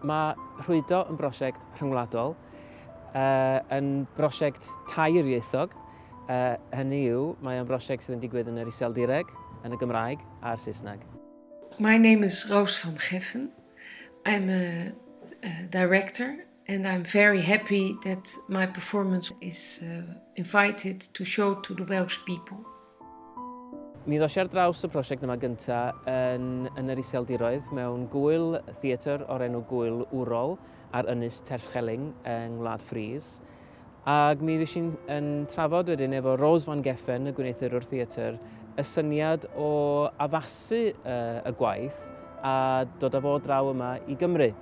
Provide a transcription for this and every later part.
Mae Rhwydo yn brosiect rhyngwladol, uh, yn brosiect tair ieithog, uh, hynny yw, mae o'n brosiect sydd yn digwydd yn yr Iseldireg, yn y Gymraeg a'r Saesneg. My name is Roos van Geffen. I'm a, a director and I'm very happy that my performance is uh, invited to show to the Welsh people. Mi ddos i ar draws y prosiect yma gynta yn, yn yr Iseldiroedd mewn gwyl theatr o'r enw Gwyl Wrol ar Ynys Terschelling yng Ngwlad Ffris. Ac mi fues i'n yn trafod wedyn efo Rose van Geffen, y gwneuthurwr theatr, y syniad o addasu uh, y gwaith a dod â fo draw yma i Gymru.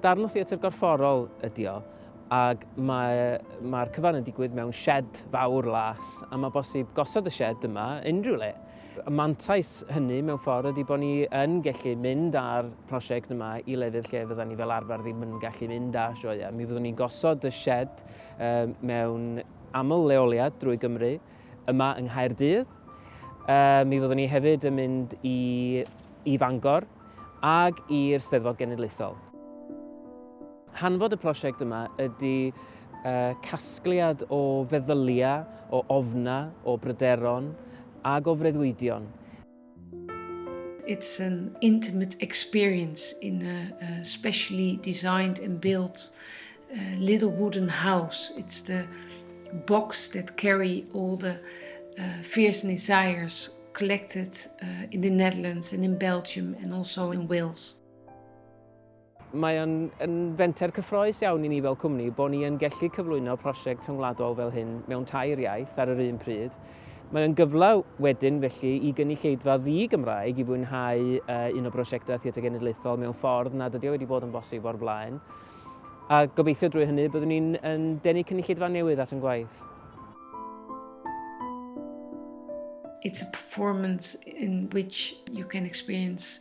Darn o theatr gorfforol ydi o, ac mae'r mae cyfan yn digwydd mewn shed fawr las, a mae bosib gosod y shed yma unrhyw le. Y mantais hynny mewn ffordd ydy bod ni yn gallu mynd â'r prosiect yma i lefydd lle fydda ni fel arfer ddim yn gallu mynd â sioeau. Mi fyddwn ni'n gosod y shed um, mewn aml leoliad drwy Gymru, yma yng Nghaerdydd. Uh, mi fyddwn ni hefyd yn mynd i, i Fangor, ag i'r Steddfod Genedlaethol. Hanfod y prosiect yma ydy uh, casgliad o feddyliau, o ofna, o bryderon ag o freuddwydion. It's an intimate experience in a, a specially designed and built uh, little wooden house. It's the box that carry all the fears and desires collected in the Netherlands and in Belgium and also in Wales. Mae o'n yn fenter cyffroes iawn i ni fel cwmni bod ni yn gallu cyflwyno prosiect rhyngwladol fel hyn mewn tair iaith ar yr un pryd. Mae o'n gyfle wedyn felly i gynulleidfa ddi-Gymraeg i fwynhau uh, un o brosiectau Theatr Genedlaethol mewn ffordd nad ydy o wedi bod yn bosib o'r blaen. A gobeithio drwy hynny byddwn ni'n yn denu cynulleidfa newydd at yn gwaith. It's a performance in which you can experience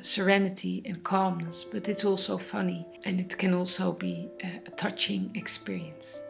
serenity and calmness, but it's also funny and it can also be a, a touching experience.